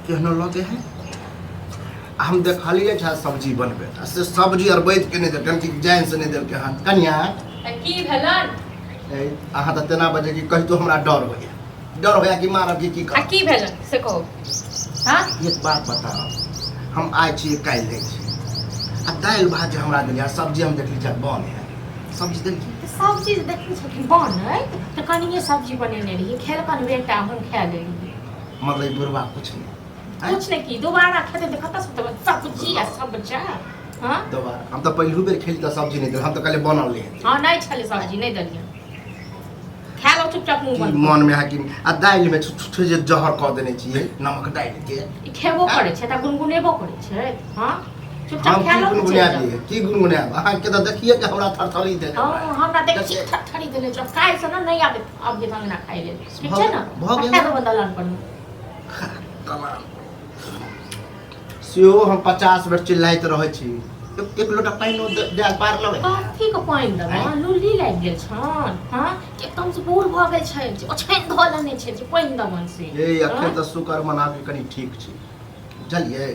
केहनो लगे है। आ हम देखलियै छै सब्जी बनबै आ से सब्जी आर बैठ के नहि देलकै, कि जान से नहि देलकै हन कनिया। तऽ की भेलन? ए, अहाँ तऽ तेना बजे कि कहितो हमरा डर होइया, डर होइया कि मारब कि की आ करब। की भेलन से कहू। हाँ? एक बात बताउ, हम आइ छी काल्हि जाइ छी आ दालि भात जे हमरा देलियै आ सब्जी हम देखली छै बन है, सब्जी देलखिन। तऽ सब्जी जे देखने छलखिन बनैत तऽ कनिए सब्जी बनेने रहियै, खेलकन बेटा, हम खा लेलियै। मतलब ई बुढ़बा कुछ नहि आँय? कुछ नहि की दोबारा खेतै तऽ कतऽ से देबै सब्जी आ सब बच्चा? हाँ? दोबारा हम तऽ पहिलू बेर खेली तऽ सब्जी नहि देल, हम तऽ कहलियै बनल नहि हेतै। हाँ, नहि छलै सब्जी, नहि देलियै, खा लो चुपचाप मुँह की बंद। मन में है कि आ दालि में छुछे जे जहर कऽ देने छियै नमक डालि के। ई खेबो करै छै तऽ गुनगुनेबो करै छै। हाँ, चुपचाप हम खा की लो ने, चलि गुनगुनाबियै? जाउ। की गुनगुनायब? अहाँके तऽ देखिए के हमरा थरथरी देने। हाँ, हमरा देख छी थरथरी देने छौ। काल्हि से ने नहि आबे आबिये अंगना खाइ लेल, ठीक छै ने? भऽ गेल। खा देबो दलान पर। दलान सेहो हम 50 बेर चिल्लाइत रहै छी, एक एक लोटा पानिओ दए पार लगै। कथी के पानि देबऽ? लुल्ली लागि गेल छन? हाँ, एकदम से बूढ़ भऽ गेल छै जे ओछाइन धऽ लेने छै जे पानि देबन से। ए, अखन तऽ शुक्र मनाबी कनि ठीक छी, बुझलियै?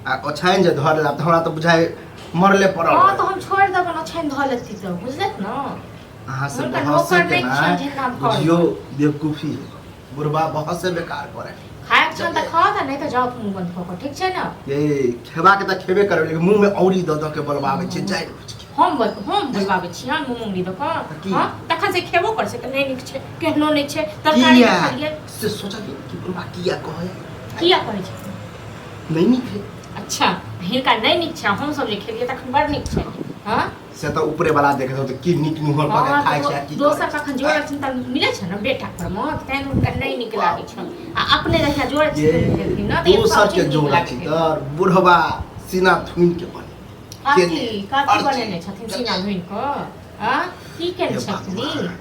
आ ओछाइन जे धऽ लेला तऽ हमरा तऽ बुझाइ मरले पड़ल। हाँ, तऽ हम छोड़ि देबन ओछाइन धऽ लेती तऽ, बुझलक ने? अहाँ से हुनकर बहसे नौकर के नहि ना छनि जिनका हम घर बुझियो बेवकूफी है, बुढ़बा बहसे बेकार करे। खायके छनि तऽ खाउ तऽ, नहि तऽ जाउ मुँह बंद कऽ कऽ, ठीक छै ने? ए, खेबाके तऽ खेबे करबै, लेकिन मुँह में औरी दऽ दऽ के बोलबाबै छै जानि बुझि के। हम बोलबाबै छियनि मुँह मुँगरी दऽ कऽ? की? हाँ, तखन से खेबो करै छै तऽ नहि नीक छै, केहनो नहि छै तरकारी। किया? देखलियै से सोचलियै कि बुढ़बा किया कहै? किया कहै छै? नहि नीक है। अच्छा, हिनका नहि नीक छै, हम सब जे खेलियै तखन बड़ नीक छै। हाँ, से तऽ ऊपरे वाला देखे तऽ की नीक नुहर कऽ के हाँ, खाइ तऽ छै आ की दोसर करै छै। कखन जोड़ल छनि तऽ मिलै छै ने बेटा पर मे, तैं हुनका नहि नीक लागै छनि आ अपने जहिया जोड़ै ये छथिन ने तऽ दोसर सब के चीज नीक जोड़ा लागै छी छै। तऽ बुढ़बा सीना थुनि के बने कथी केने, कथी अर्ची। बनेने छथिन सीना धुनि कऽ? आ की केने हे छथिन? भगवान।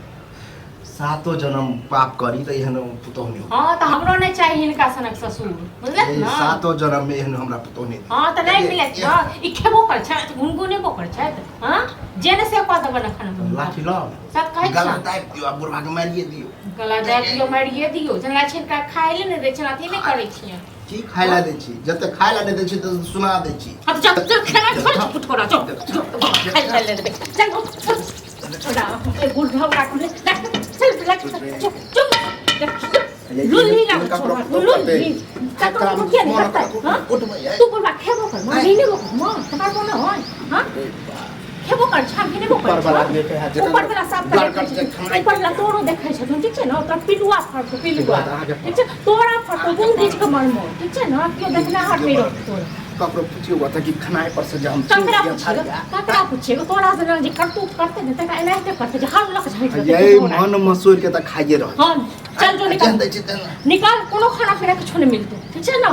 सातो जन्म पाप करी तऽ एहन पुतोह नहि हो। हाँ, तऽ हमरो नहि चाही हिनका सनक ससुर, बुझलक ए, ने? सातो जन्म में एहन हमरा पुतोह नहि। हाँ, तऽ नहि मिलत ने। ई खेबो करै छथि, गुनगुनेबो करै छथि। हाँ, जे ने से कऽ देबनि एखन हम हुनका। लाठी लऽ सब कहै गला छियनि। दाबि दियौ आ बुढ़बा के मारिए दियौ। गला दाबि दियौ, मारिए दियौ। जेना छै हिनका खाय लए नहि दै छियनि, अथी नहि करै छियनि। की खाय ला दै छी? जते खाय ला नहि दै छी तऽ सुना दै छी। हाँ, तऽ चल चल, खेनाइ छोड़, फुटकोरा, चल चल, खाय खाय लए देबै, चल चल। छोड़ा, ए बुढ़ा के चल चल, चुप चुप। लुल्ली लागल छौ, लुल्ली। ककरो किया नहि करतै? हाँ, तू बुढ़बा खेबो कर, माँ घिनेबो कर, माँ तकर कोनो होय? हाँ, खेबो कर छा, घिनेबो कर। ऊपर वाला देखे है, जेकर ऊपर वाला साफ कर बरकत देखै के छै, खानाइ। ऊपर वाला तोरो देखै छथुन, ठीक छै ने? तोरा पिलुआ फड़तौ, पिलुआ, अहाँके ठीक छै? तोरा फड़तौ गुण बीज के मरमो, ठीक छै ने? केओ देखनाहर नहि रहतौ तोरा। ककरो पुछियो तऽ कि खेनाइ पर से जे हम ककरा छीन लिअ पुछिएगा? थारिया। ककरा पुछिएगा? तोरा से जे करतूत करते ने तकरा एनाहिते करते जे हम लक झाँकि लेतै ये तोरा। मन मसोरि के तऽ खाइए रहल। हाँ, चल जो, निकाल। जेहन दै छी तेहन। निकाल। कोनो खाना पीना किछो नहि मिलतौ, ठीक छै ने?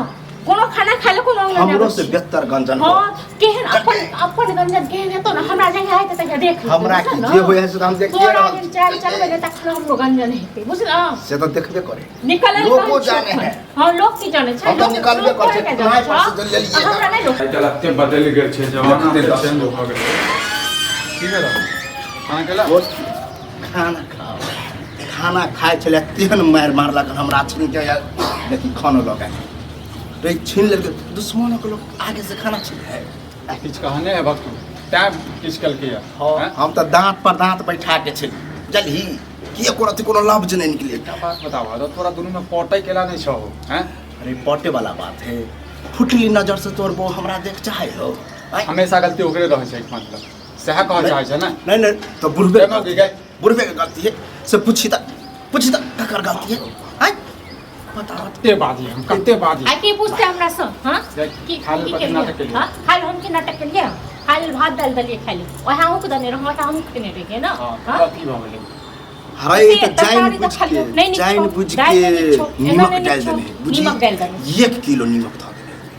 कोनो खाना खाय ले कोनो अंगना नहि हमरो आबै से छी। बेहतर गंजन हो। हाँ, केहन अपन अपन गंजन केहन हेतौ ने, हमरा जहिया हेतै तहिया देख लेतै, हमरा बुझल की ने? जे होइ है से तऽ हम देखिए तोरा रहल एहन छी। चाल चलबै ने तखन हमरो गंजन हेतै, बुझल? से तऽ देखबे करे निकल। लोको जाने है। हाँ, लोग की जाने छै? हम तऽ लोक निकलबे लोक करै छै, थोड़े के खेनाइ जाने पर से छौ। जे लेलियै। हमरा नहि लोक आइ काल्हि एते बदलि गेल छै जमाना, तऽ चेंज भऽ गेलै। की भेल? खाना खेला? रोज खाना खाओ, खाना खाइ छलै तेहन मारि मारलक हमरा छीन के, लेकिन खानो लऽ के रे छीन लेलकै। दुश्मनक लोक आगे से खाना छीन है। किछु कहने है भक्त तैं किछु केलकै हाँ, हम तऽ दाँत पर दाँत बैठा के छली, बुझलही कि एको रत्ती कोनो लफ्ज नहि निकले। एकटा बात बताबऽ तऽ तोरा दुनूमे पटै केला नहि छौ? हैं? अरे, पटे वाला बात है, फुटली नजर से तोर बो हमरा देख चाहे हो? आँय? हमेशा गलती ओकरे रहै छै, मतलब सएह कहऽ चाहै छै ने? नहीं नहीं, तो बुढ़बे केना गलती की है, बुढ़बे के गलती है से पूछी तऽ, पूछी तऽ ककर गलती है? आँय, बताओ। कते बाजी हम, कते बाजी। आ की पूछते हमरा से? हाँ, देख, की खाय लेल की कथी केलियै? नाटक केलियै? हाँ, खाय लेल हम की नाटक केलियै? खाय लेल भात दालि देलियै खाय लेल, ओएह अहूँके देने रहौं, ओएह हमहूँ खेने रहियै ने। हाँ, हाँ? कथी भऽ गेलै? हरे से तऽ जानि तरकारी बुझ तऽ खालियो के नहि नीक जानि छौ, बुझ दालि के नहि नीक छौ, एना नीमक नहि नीक डालि छौ, देने बुझी, नीमक डालि देने। 1 किलो नीमक धऽ देने।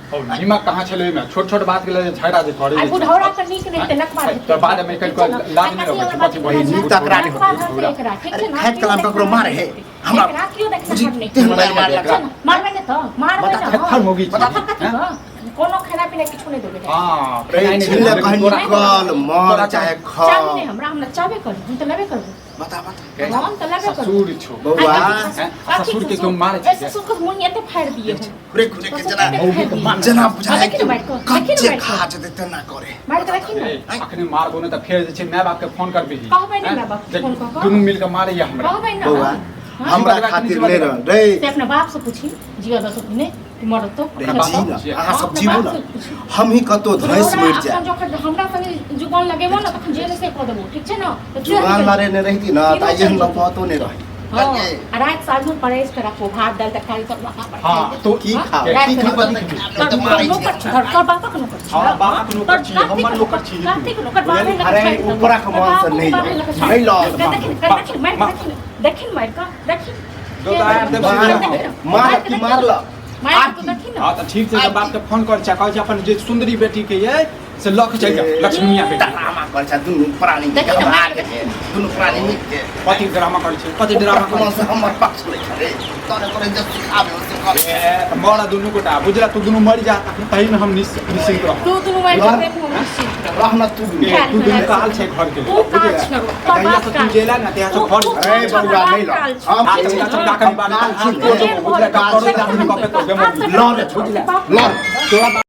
ओ नीमक कहाँ छलै ओहिमे? छोट छोट बात के लेल झगड़ा जे करे। आ बुढ़ौरा के नीक नहि हेतै, नकबा हेतै। तऽ बाद में ठीक छै ने? लाज नहि आ लगै छै, कथी कथी बहिन तकरार नकबा रहतै एकरा, ठीक अरे छै ने? खाइत कलाम ककरो मारे है हमरा? एकरा केओ बुझी देखनाहर नहि। तेहन मारि मारलक। ठीक छै ने? मारबै नहि तऽ मारबै बता, ने। थेत्थर मौगी छी। तखन कथी हैं? गऽ? कोनो खाना पीना किछो नहि देबै। हाँ, रे खेनाइ नहि छिले देबै, कहीं तोरा निकल मर तोरा चाहे खा। चाही नहि हमरा, हमरा चाहबे करू, हम तऽ लेबे करबै। बता बता। हम तऽ लेबे करबै। ससुर छौ। बौआ। हैं? ससुर के क्यों मारे ए, छै? ससुर के मुँह एते फाड़ि दिए हो। घुरे घुरे के जेना मौगी के मार। जेना बुझाय देखी ने मारि कऽ, देखी ने कच्चे मारि कऽ। खा जेतै तेना करे। मारि कऽ देखी ने। ए, अखने मारबो ने तऽ फेर जे छै माय बाप के फोन करबिही। कहबै ने हैं? माय बाप के जे फोन कऽ कऽ। दुनू मिल के मारैया हमरा। कहबै ने। बौआ, हाँ? हमरा खातिर नहि रहल रे। से अपना बाप से पूछी, जिया दस अपने मरतो। रे, अपना जी बाप ना, से अहाँ सब अपना जीबू बाप ना, से पूछी। हम ही कतौ धैंस मरि जाए। अपन जखन हमरा संगे जुबान लगेबो ने तखन जेल से कऽ देबो, ठीक छै ने? तऽ जेल जुबान निकलि लड़े नहि रहिती ना सीधा तऽ एहन चलि जेतै। नौबतो नहि रही। हँ, आ राति साँझ में परेश के राखो, भात दालि तरकारी सब लगा पर। हाँ, तो की हाँ? खाओ? राति की के खाओ? तोर मारै छै। नौकर छी, तोर बापक नौकर छी। हाँ, बापक नौकर छी, तोर हमर नौकर छी। कार्तिक नौकर, बाबे लग अरे, छाड़ि देबो। ऊपरा के तोर मन से बापो नहि बाबे लऽ। लग छाड़ि नहि लऽ। देबो। देखिन, देखिन, मारि कऽ देखिन, देखिन मारि कऽ, देखिन। दो तऽ आर देबो। मार, मार की मारलक? मारि कऽ देखिन ने। हाँ तऽ ठीक छै, तऽ बाप के फोन कर छै, कहै छै अपन जे सुन्दरी बेटी के ये से लऽ के चलि जाओ लक्ष्मीया के। ड्रामा करै छै दुनू प्राणी के। देखी ने, हमरा मारि के दुनू प्राणी मिल के कथी ड्रामा करै छै, कथी ड्रामा ऊपरा के करै मन से हमर पक्ष लै छै रे। तोरे तोरे जे सिखाबे ओ से कर। छै? ए, तऽ मर दुनू गोटा, बुझला? तू दुनू मरि जा तखन तही में हम निश्चिंत रहब। तू दुनू मारि लड़। के मुँह निश्चिंत रह। रह न तू दुनू। ए, तू दुनू काल छै घर के। तू काल बुझलियै? छै, तोर जहिया बाप से तू काल। जेला ने तहिया से तू- घर तू अरे काल छौ, बौआ, बाप नहि लड़। काल छौ। हम हाथ ठीक छै चमका ने? चमका कऽ निकाल काल छी। बुझलियै? काल करोड़ो आदमी गपे तो लड़, बुझलियै? लड़। तोरा